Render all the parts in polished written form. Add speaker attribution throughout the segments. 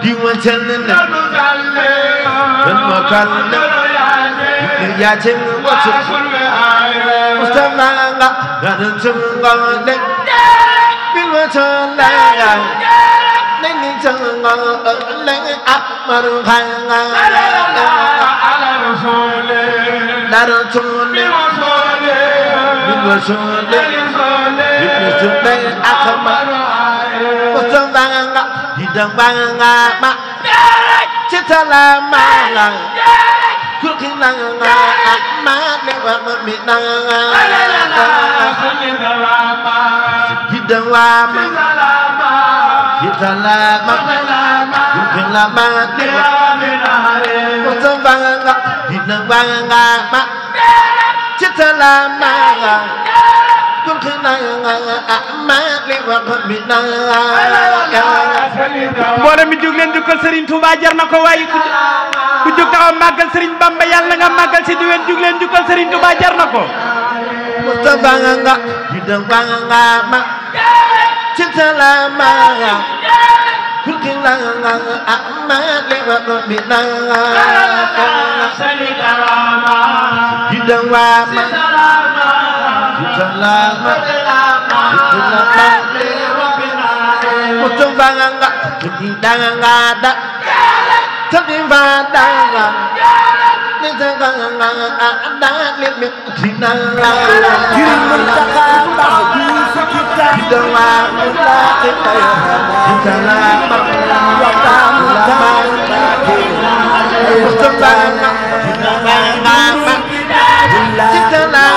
Speaker 1: diwancan dan makan ya ceng wasuk Mustafa gadan cenggal dek bilwacan layang neni cenggal leng akmar khanga ala rasul bilwacan bilwacan akmar Mustafa hidang bangga mak cita lama kukinang mak lewat minang hidang lama cita lama kuking lama Mustafa bangga hidang bangga mak cita lama mbooloo mi jóg leen jukkal Serigne Touba jar na ko waaye ku jóg taxaw màggal Serigne Bamba yàlla nga màggal si diwen jóg leen jukkal Serigne Touba jar na ko Mustafa nga hidang banga ma cintala ma kulkin la ma lewa bina hidang wa ma Salama, Mustafa nga tidak ada, tapi pada ni jangan ada limit cina. Kiri mentaka bagi kita doa kita salama, salama. Mustafa nga tidak ada. La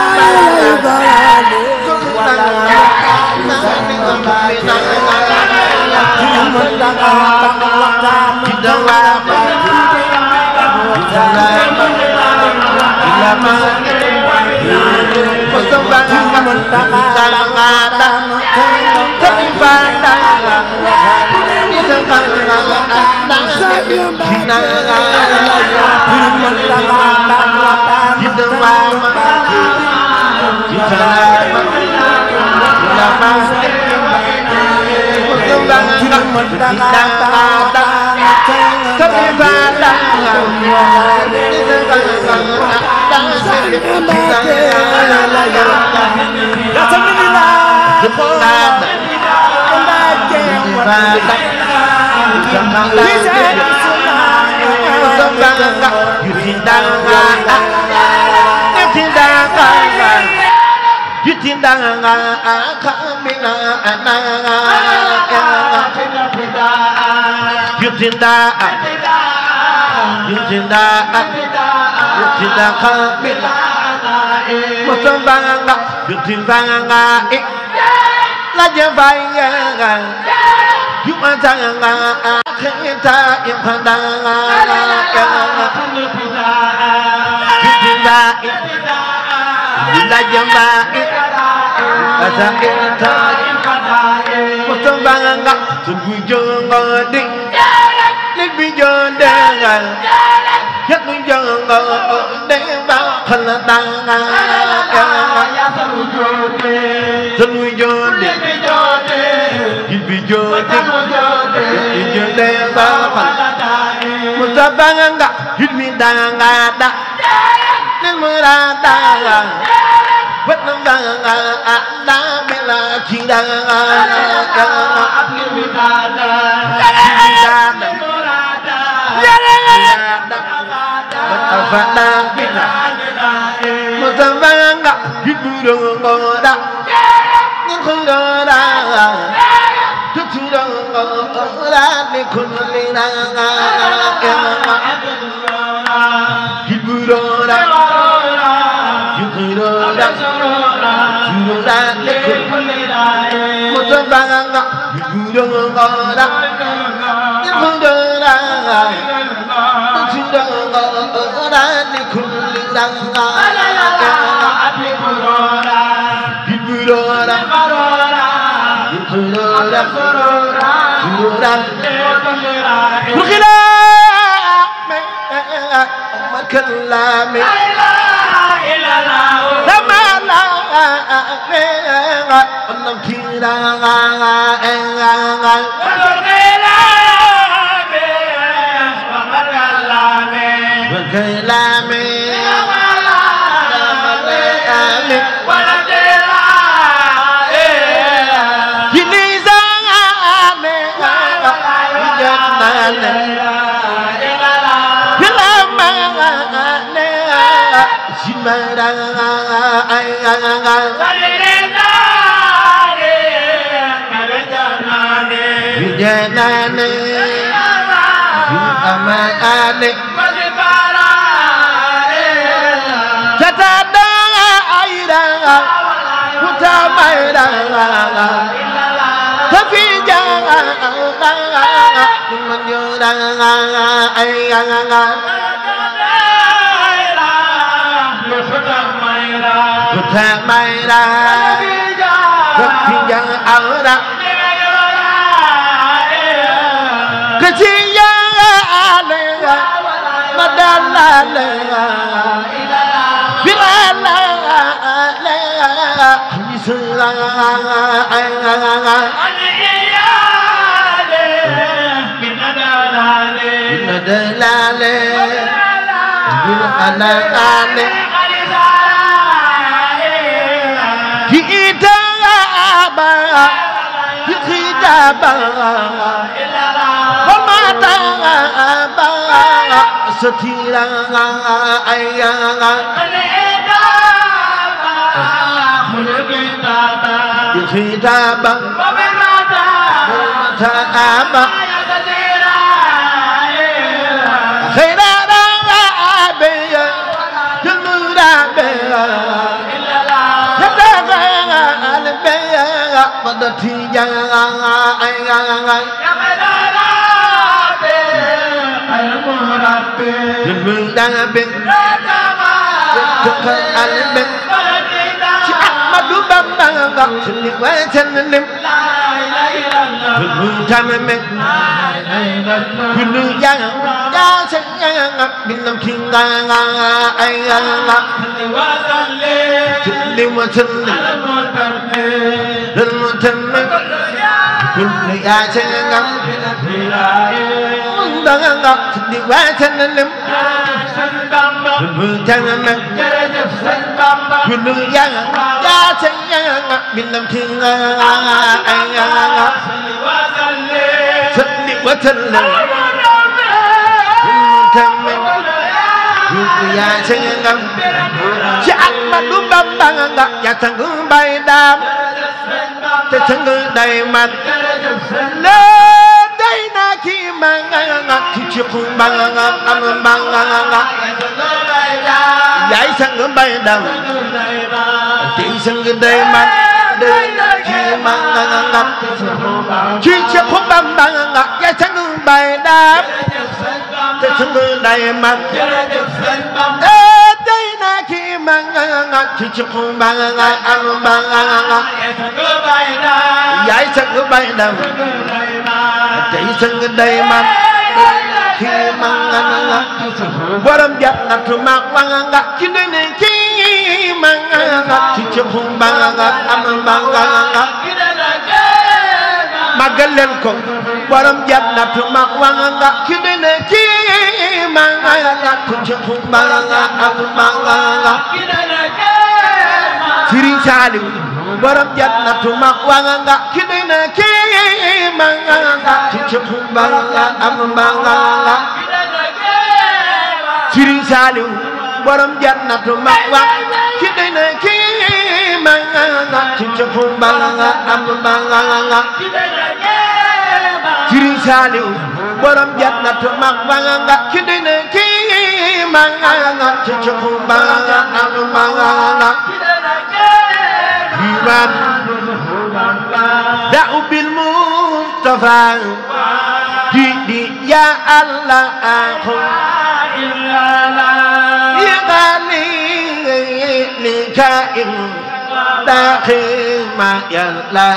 Speaker 2: داخل ما يلا